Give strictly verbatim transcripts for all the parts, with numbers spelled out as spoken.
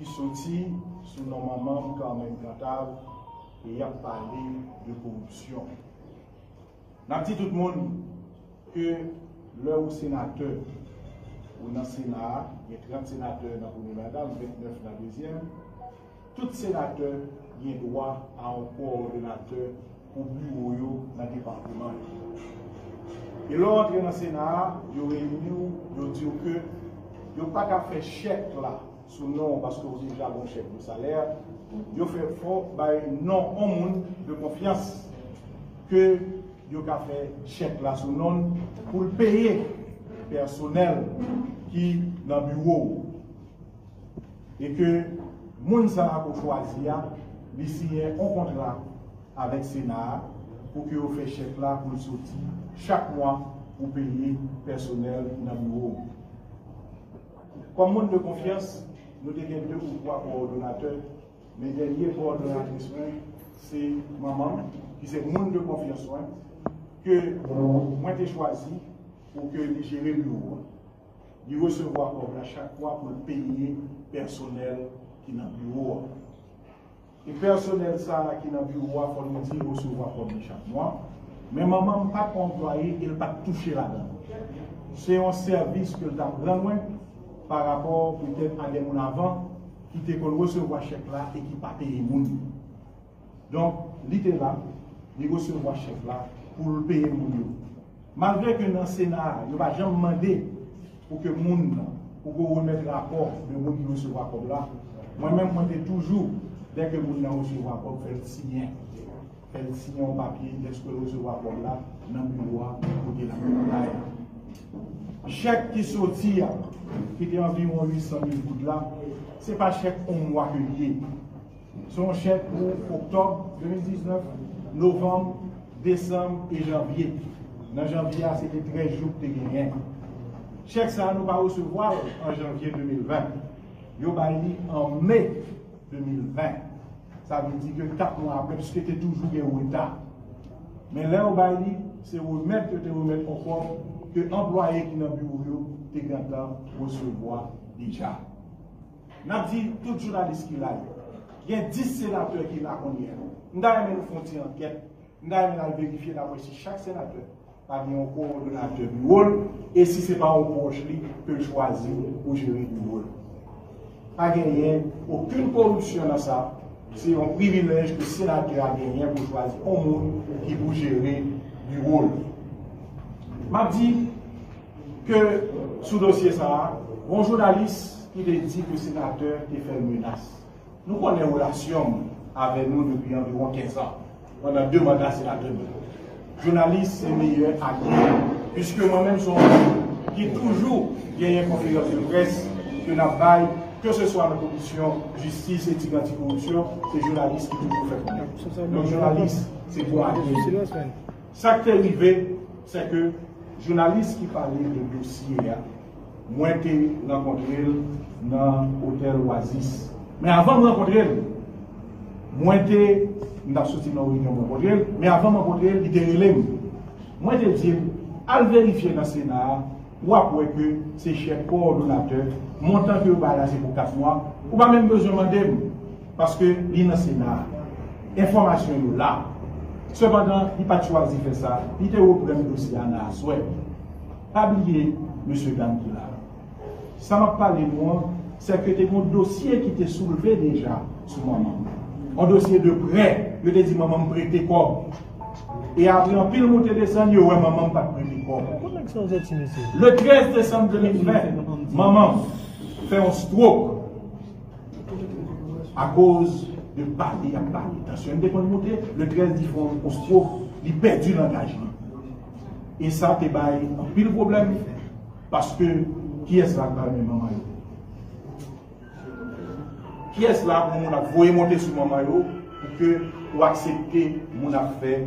ki soti sou non manman m Carmen Cantave, e y ap pale de koripsyon. N ap di tout moun ke lè ou senatè, ou nan Sena a, gen trant senatè nan premye manda, vennèf nan dezyèm, tout senatè gen dwa a yon kowòdonatè pou biwo yo nan depatman yo. E lè w antre nan Sena a, yo reyini w, yo di w ke yo pa ka fè chèk la sou non w paske w deja gon chèk de salè. Yo fè fò bay non yon moun de konfyans ke yo ka fè chèk la sou non l pou l peye pèsonèl ki nan biwo w. E ke moun sa a ke w chwazi a, li siyen yon kontra avèk Sena a pou ke yo fè chèk la pou l soti chak mwa pou peye pèsonèl ki nan biwo w. Kòm moun de konfyans, nou te gen de ou twa kowòdonatè, men dènye kowòdonatris mwen, se manman m, ki se moun de konfyans mwen, ke mwen te chwazi pou ke li jere biwo a. Li resevwa kòb la chak mwa pou l peye pèsonèl ki nan biwo a. E pèsonèl sa a ki nan biwo a, fò nou di, resevwa kòb li chak mwa. Men manman m pa t yon anplwaye e l pa t touche ladan l. Se yon sèvis ke l t ap rann mwen pa rapò petèt a de moun avan ki te konn resevwa chèk la e ki pa peye moun. Donk, li te la, li resevwa chèk la pou l peye moun yo. Malgre ke nan Sena a, yo pa janm mande pou ke moun nan, pou ke w remèt rapò de moun ki resevwa kòb la, mwen menm, mwen te toujou, dèke moun nan resevwa kòb, fè l siyen. Fè l siyen yon papye, dèske l resevwa kòb la nan biwo a, kote l ap travay. Chèk ki soti a, ki te anviwon uit san mil goud la, se pa chèk yon mwa ke l ye. Se yon chèk pou oktòb de mil diznèf, novanm, desanm e janvye. Nan janvye a, se te trèz jou ki te genyen. Chèk sa a, nou pa resevwa l an janvye de mil ven. Yo bay li an me de mil ven. Sa vle di ke kat mwa apre, piske te toujou gen reta. Men lè yo bay li, se remèt yo te remèt yon kòb ke anplwaye ki nan biwo yo te gentan resevwa deja. N ap di tout jounalis ki la yo, gen dis senatè ki la kounye a. M ta renmen nou fè yon ti ankèt, m ta renmen n al verifye, n ap wè si chak senatè pa gen yon kowòdonatè biwo l, e si se pa yon pwòch li ke l chwazi pou jere biwo l. Pa genyen okenn koripsyon nan sa. Se yon privilèj ke senatè a genyen pou chwazi yon moun ki pou jere biwo l. M ap di ke sou dosye sa a, yon jounalis ki te di ke senatè te fè l menas. Nou konnen relasyon m avè nou depi anviwon kenz an, pandan de manda senatè m yo. Jounalis se meyè alye, piske mwen menm se yon moun ki toujou genyen konferans de près ke n ap bay, keseswa nan komisyon jistis, etik, antikoripsyon, se jounalis ki toujou fè konnen. Donk, jounalis, se pou alye. Sa k te rive, se ke jounalis ki pale de dosye a, mwen te rankontre l nan otèl Oasis. Men avan m rankontre l, mwen te, m t ap soti nan yon reyinyon, m rankontre l, men avan m rankontre l, li te rele m. Mwen te di l, al verifye nan Sena a, w ap wè ke se chèk kowòdonatè, montan ke yo bay la se pou kat mwa, ou pa menm bezwen mande m, paske li nan Sena a. Enfòmasyon yo la. Sepandan, li pa t chwazi fè sa, li te reprann dosye a nan aswè. Pa bliye, mesye dam ki la. Sa m ap pale nou an, se ke te gen yon dosye ki te soulve deja sou manman m. Yon dosye de prè, yo te di manman m prete kòb. E apre anpil moute desann, yo wè manman m pa t prete kòb. Kot nèg sa yo soti, mesye? Le trèz desanm de mil ven, manman m fè yon stroke akoz de pale y ap pale. Tansyon l te konn moute, le trèz li fè yon stroke, li pèdi langaj li. E sa te bay anpil pwoblèm, paske kiyès la k pral renmen manman yo? Kiyès la pou moun ap voye monte sou manman yo pou ke ou aksepte moun ap fè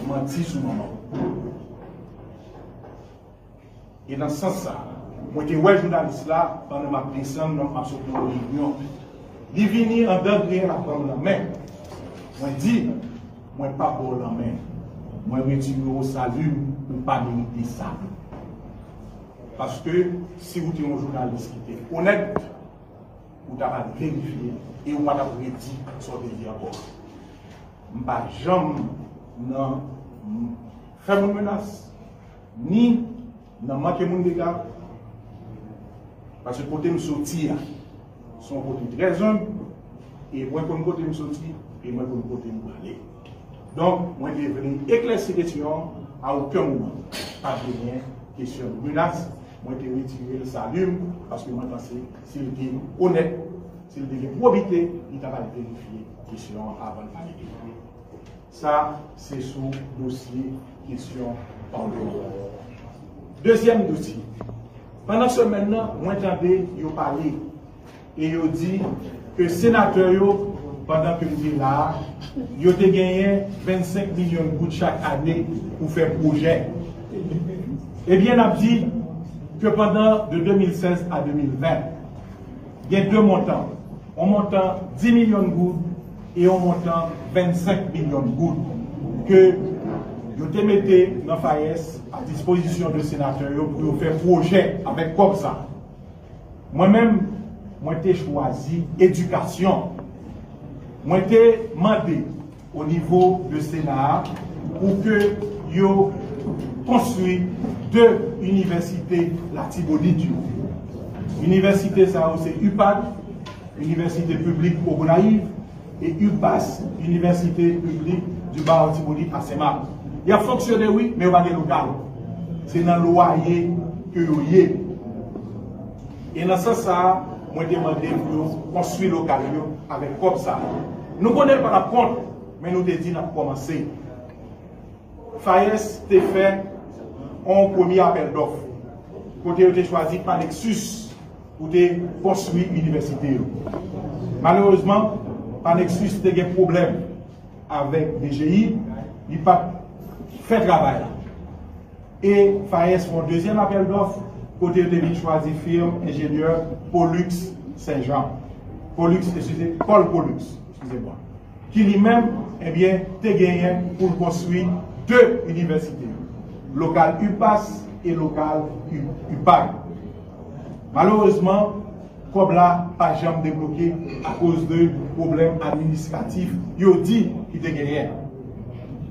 manti sou manman w? E nan sans sa, mwen te wè jounalis la pandan m ap desann, m ap sot nan reyinyon. Li vini andan griyen l ap ban m lanmen. Mwen di, mwen p ap ba w lanmen. Mwen retire w sali m, ou pa merite sa. Paske si w te yon jounalis ki te onèt, ou t ap al verifye e ou pa t ap redi sa w te di ankò. M pa janm nan fè moun menas, ni nan manke moun dega, paske kote m soti a, se yon kote trè enb, e mwen konn kote m soti, e mwen konn kote m prale. Donk, mwen te vle eklèsi kesyon an, a okenn moman pa genyen kesyon de menas, mwen te retire l sali m, paske mwen panse si l te onèt, si l te gen pwobite, li ta pral verifye kesyon an avan l pale de li. Sa, se sou dosye kesyon pawòl. Dezyèm dosye. Pandan semèn nan, mwen tande yo pale e yo di ke senatè yo, pandan ke m te la a, yo te genyen vennsenk milyon goud chak ane pou fè pwojè. Ebyen, n ap di ke pandan de de mil sèz a de mil ven, gen de montan, yon montan dis milyon goud e yon montan vennsenk milyon goud ke yo te mete nan FAES a dispozisyon de senatè yo pou yo fè pwojè avèk kòb sa. Mwen menm, mwen te chwazi edikasyon. Mwen te mande o nivo de Sena a pou ke yo konstwi de inivèsite Latibonit yo. Inivèsite sa yo se UPAD, Inivèsite Piblik Pogonayiv, e UPAS, Inivèsite Piblik du Bas Latibonit a Senmak. Y ap fonksyone, wi, men yo pa gen lokal. Se nan lwaye ke yo ye. E nan sans sa a, mwen te mande pou yo konstwi lokal yo avèk kòb sa a. Nou konnen l pa t ap kont, men nou te di n ap kòmanse. FAES te fè yon premye apèl dòf, kote yo te chwazi Panexus pou te konstwi inivèsite yo. Malerezman, Panexus te gen pwoblèm avèk DGI, li pa t fè travay la. E FAES fè yon dezyèm apèl dòf, kote yo te vin chwazi firm enjenyè Pollux Saint Jean. Pollux, eskize, Paul Pollux, eskize mwa. Ki li menm, ebyen, te genyen pou l konstwi de inivèsite yo, lokal UPAS e lokal U-, UPAD. Malerezman, kòb la pa janm debloke akoz de pwoblèm administratif yo di ki te genyen.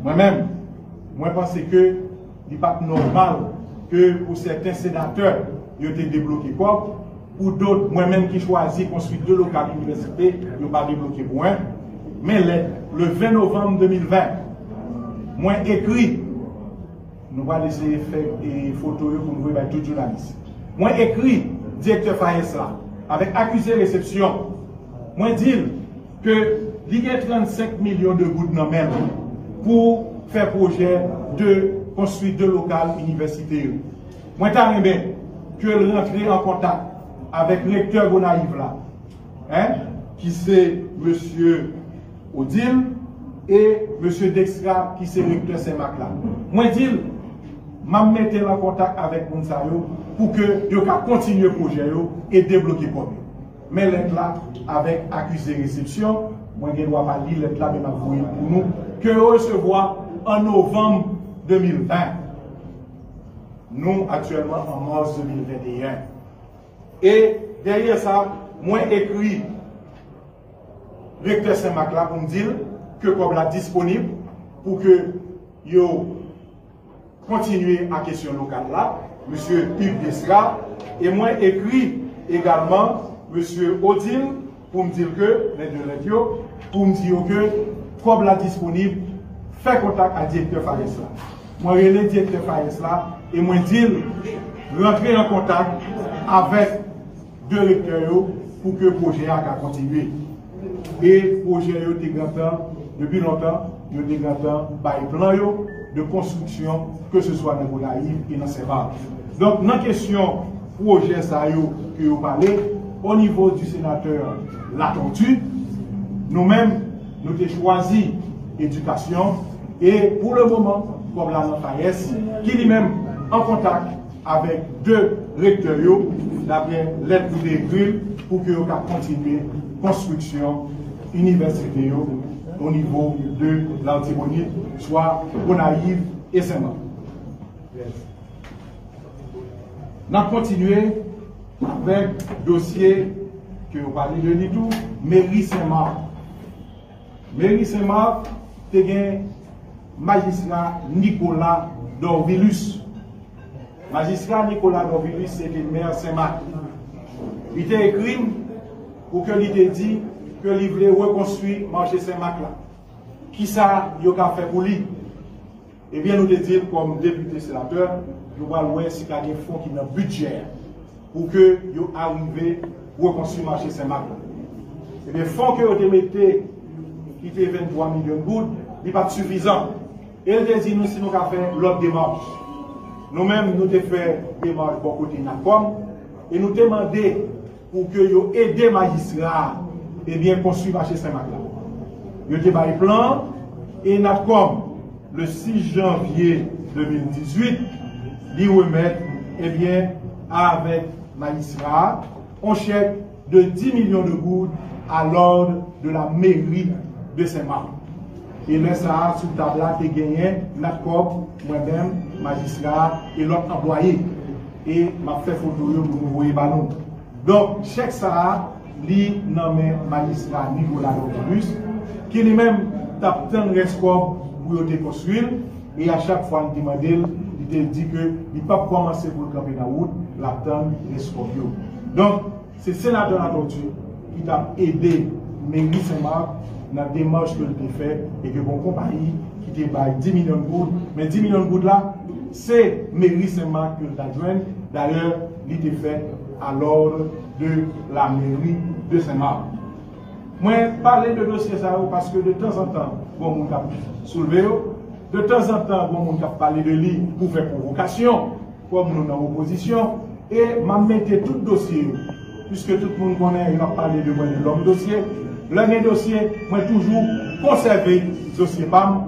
Mwen menm, mwen panse ke li pa t nòmal ke pou sèten senatè yo te debloke kòb, pou dòt, mwen menm ki chwazi konstwi de lokal inivèsite, yo pa debloke pou mwen. Men lè, le ven novanm de mil ven, mwen ekri, nou pral eseye fè, e, foto yo pou nou voye bay tout jounalis. Mwen ekri direktè FAES la avèk akize resepsyon. Mwen di l ke li gen trannsenk milyon de goud nan men l pou fè pwojè de konstwi de lokal inivèsite yo. Mwen ta renmen ke l rantre an kontak avèk rektè Gonayiv la, en, ki se mesye Odile, e mesye Dextra, ki se rektè Senmak la. Mwen di l, m ap mete l an kontak avèk moun sa yo pou ke yo ka kontinye pwojè yo e debloke kòb yo. Men lèt la avèk akize resepsyon, mwen gen dwa pa li lèt la, men m ap voye l pou nou, ke yo resevwa an novanm de mil ven. Nou aktyèlman an mas de mil venteyen. E dèyè sa, mwen ekri rektè Senmak la pou m di l ke kòb la disponib pou ke yo kontinye a kesyon lokal la, mesye Hugues Desra, e mwen ekri egalman mesye Odile pou m di l ke, lè de lèt yo, pou m di yo ke kòb la disponib, fè kontak ak direktè FAES la. Mwen rele direktè FAES la e mwen di l rantre an kontak avèk direktè yo pou ke pwojè a ka kontinye. E pwojè yo te gentan, depi lontan, yo te gentan bay plan yo de konstriksyon, ke se swa nan Gonayiv e nan Senmak. Donk, nan kesyon pwojè sa yo ke yo pale, o nivo di senatè Latortue, nou menm, nou te chwazi edikasyon, e pou le moman, kòb la nan FAES, ki li menm an kontak avèk de rektè yo, daprè lèt nou te ekri l, pou ke yo ka kontinye konstriksyon inivèsite yo o nivo de Latibonit, swa Gonayiv e Senmak. N ap kontinye avèk dosye Ke yo pale de li tou, meri Senmak. Meri Senmak te gen majistra Nicolas Dorvilus. Majistra Nicolas Dorvilus se te mè Senmak. Li te ekri m pou ke li te di ke li vle rekonstwi mache Senmak la. Kisa yo ka fè pou li? Ebyen, nou te di l kòm depite senatè, nou pral wè si ka gen fon ki nan bidjè a pou ke yo arive rekonstwi mache Senmak la. Ebyen, fon ke yo te mete, ki te venntwa milyon goud, li pa t sifizan. E l te di nou si nou ka fè lòt demach. Nou menm, nou te fè demach bò kote Natcom, e nou te mande pou ke yo ede majistra a, ebyen, konstwi mache Senmak la. Yo te bay plan an, e Natcom, le sis janvye de mil dizuit, li remèt, ebyen, avèk majistra a, yon chèk de dis milyon de goud à l'ordre de la mairie de Saint-Marc. E lè sa a, sou tab la, te genyen Natcom, mwen menm, majistra a, e lòt anplwaye. E m ap fè foto yo pou nou voye ba nou. Donk, chèk sa a, li nan men majistra Nicolas Dorvilus, ki li menm t ap tann rès kòb pou yo te konstwi l, e a chak fwa n te mande l, li te di ke li p ap kòmanse pou l kanpe nan wout, l ap tann rès kòb yo. Donk, se senatè Latortue ki t ap ede meri Senmak nan demach ke l te fè, e ke gon konpayi ki te bay dis milyon goud, men dis milyon goud la, se meri Senmak ke l t ap jwenn. Dayè, li te fèt à l'ordre de la mairie de Saint-Marc. Mwen pale de dosye sa yo paske de tanzantan, gon moun k ap soulve yo, de tanzantan, gon moun k ap pale de li pou fè pwovokasyon, kòm nou nan opozisyon, e m ap mete tout dosye yo, piske tout moun konnen yo ap pale de mwen de lòm dosye. Lè gen dosye, mwen toujou konsève dosye pa m,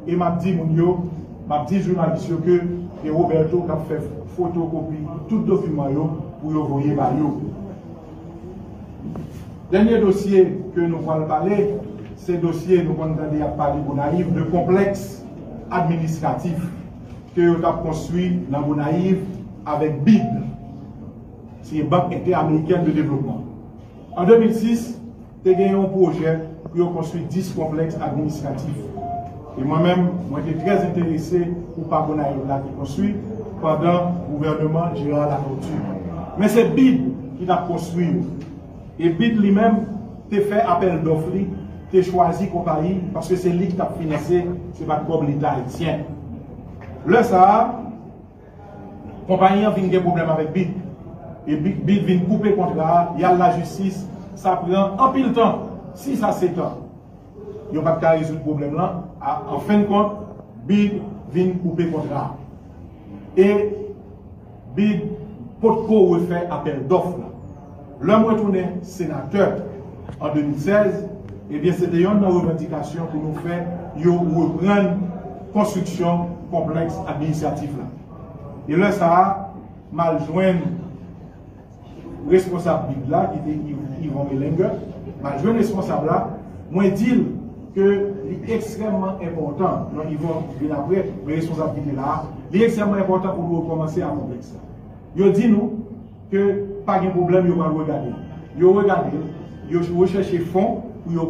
e m ap di moun yo, m ap di jounalis yo ke e Roberto k ap fè fotokopi tout dokiman yo pou yo voye ba yo. Dènye dosye ke nou pral pale, se dosye nou konn tande y ap pale Gonayiv de konplèks administratif ke yo t ap konstwi nan Gonayiv avèk bid, se Banque Inter-Américaine de Développement. An de mil sis, te gen yon pwojè pou yo konstwi dis konplèks administratif. E mwen menm, mwen te trè enterese pou pa Gonayiv la te konstwi pandan gouvèneman Gérard Latortue. Men se bid ki t ap konstwi yo. E bid li menm te fè apèl dòf li, te chwazi konpayi, paske se li ki t ap finanse, se pa t kòb Leta ayisyen. Lè sa a, konpayi an vin gen pwoblèm avèk bid. E bi- bid vin koupe kontra a, y al lajistis, sa pran anpil tan, sis a sèt an. Yo pa t ka rezoud pwoblèm lan, a- an fen de kont, bid vin koupe kontra a. E bid potko refè apèl dòf la. Lè m retounen senatè an de mil sèz, ebyen, se te yonn nan revandikasyon pou nou fè yo reprann konstriksyon konplèks administratif la. E lè sa a, m al jwenn responsab bid la, ki te Yv- Yvon Melenger, m al jwenn responsab la, mwen di l ke li ekstrèmman enpòtan, non, Yvon vin apre, men responsab ki te la a, li ekstrèmman enpòtan pou nou rekòmanse ak konplèks la. Yo di nou ke pa gen pwoblèm, yo pral regade. Yo regade, yo rechèche fon pou yo